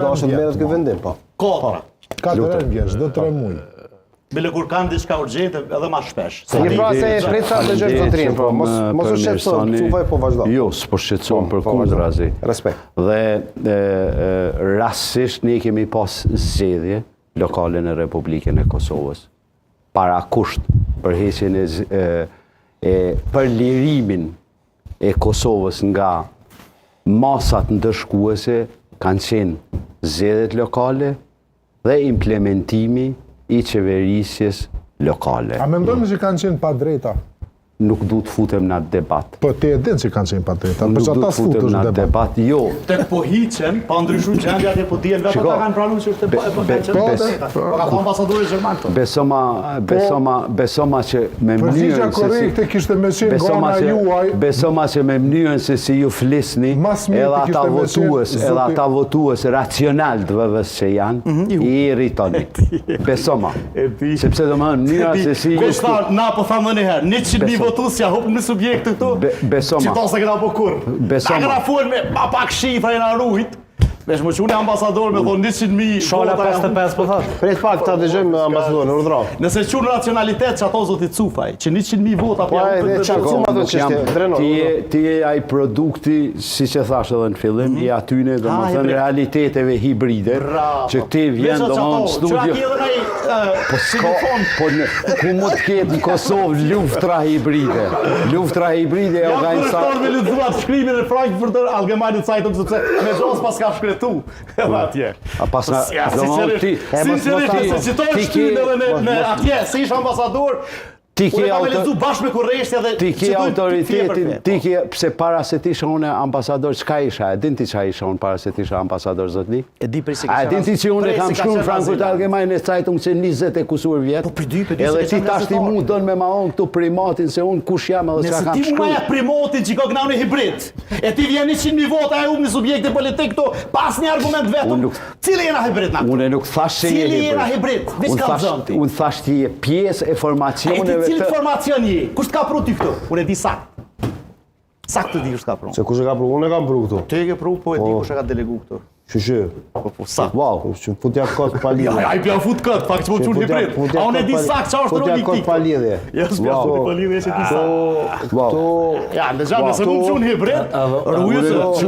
Dashët të merret ky vendim, po. Katra. Katër herë në vjet, çdo 3 muaj. Bile kur kanë diçka urgjente edhe ma shpesh. Se një pra se e prit sa të dëgjosh zotrin, po mos mos u shqetëso, Cufaj po vazhdo. Jo, s'po shqetësohem Po, për po, vazhdo. kundrazi. Respekt. Dhe e, e, rastësisht ne kemi pas zgjedhje lokale në Republikën e Kosovës. Para kusht për heqjen e, z- e, e për lirimin e Kosovës nga masat ndëshkuese kanë qenë zgjedhjet lokale dhe implementimi i qeverisjes lokale. A mendoni që kanë qenë pa drejta? Nuk du të futem në atë debat. Po ti e din që kanë qenë pa drejta, Nuk për du ata të futem s'futesh në në atë debat. debat. Jo, Tek po hiqen, pa ndryshu gjendja atje po dihen vetë Shiko, ata kanë pranuar që është e pa e pa be- kanë qenë be- drejta. Po ka thënë ambasadori gjerman këto. Besoma, besoma, besoma që me Përgjigja mënyrën se si korrekte kishte me qenë nga Besoma ana që juaj, besoma që me mënyrën se si ju flisni, Mas mirë edhe të ata kishte me qenë votues, edhe zoti- ata votues racional të VV-s që janë, i irritoni. Besoma. Mhm, E di. Sepse domethënë mënyra se si ju Kush tha, na po tham edhe një herë, 100.000 Beso. votues ja hup në subjekt këtu. Be- besoma. Që to se kena po kurr. Besoma. Na kena fol me pa pak shifra jena rujt. Vesh më quni ambasador me thonë 100.000 Shala vota ja hup. 55 po thash. Prit pak ta dëgjojmë ambasadorin, urdhëro. Nëse qun racionalitet që ato zoti Cufaj, që 100.000 vota Po, po ja e, hupën dhe dhe qa- Shiko, Cuma nuk thotë çështje, jam- Dreno, Ti je ti je ai produkti, siç e thash edhe në fillim, i atyne domethënë hibrid. realiteteve hibride, Bravo. që ti vjen Veç ato, domethënë Që studio. a ke edhe nai, Po s'ka, po në, ku mund të ketë në Kosovë luftra hibride? Luftra hibride e Jam organiza... kërështor me lexu atë shkrimin e Frankfurter Allgemeine Zeitung sepse me gjos pas ka shkretu edhe atje. A pas na, Ja, domethënë ti, sinqerisht, sinqerisht, ti- nëse citoj ti shkrimin ke- edhe në në atje, si ish ambasador, Ti unë ke e kam e auto- lexu bashkë me kurreshtje dhe Ti ke citoj fje për autoritetin, fje, ti po. ke, pse para se ti isha unë ambasador, çka isha? E din ti çka isha unë para se ti isha ambasador zotni? E di prej se A e ke din ti që unë e prej kam se ka shkruar në qenë Frankfurt azilant. Allgemeine Zeitung që 20 e kusur vjet. Po, për dy, për dy, se Edhe ke ti qenë tash ti gazetar. mu don me ma on këtu primatin se unë kush jam edhe çka Nëse kam ti mu ma shkruar. ja primotin që ka këna unë hibrid, e ti vjen 100.000 vota e hup një subjekte politik këtu, pas një argument vetëm, Unë nuk- cili jena hibrid na? Unë nuk thash se je Cili hibrid. jena hibrid? Veç Unë ka thash, zënë ti. unë thash ti je pjesë e E ti formacioneve cilit të formacion je? Kush të ka pru ti këtu? Unë e di sakt. Sakt të di kush të ka pru. Se kush e ka pru? Unë e kam pru këtu. Ti e ke pru, po e di kush e ka delegu këtu. Shyqy. Po po sakt. Wow. Që futja kot pa lidhje. Ja, ai pja fut kët, pak që po çun hibrid. A unë e di sakt çfarë është roli i Futja kot këtij. pa lidhje. Ja, s'pja Wow. fut pa lidhje që ti sakt. Wow. Këto Ja, në gjë, nëse mund çun hibrid, ruju se Unë-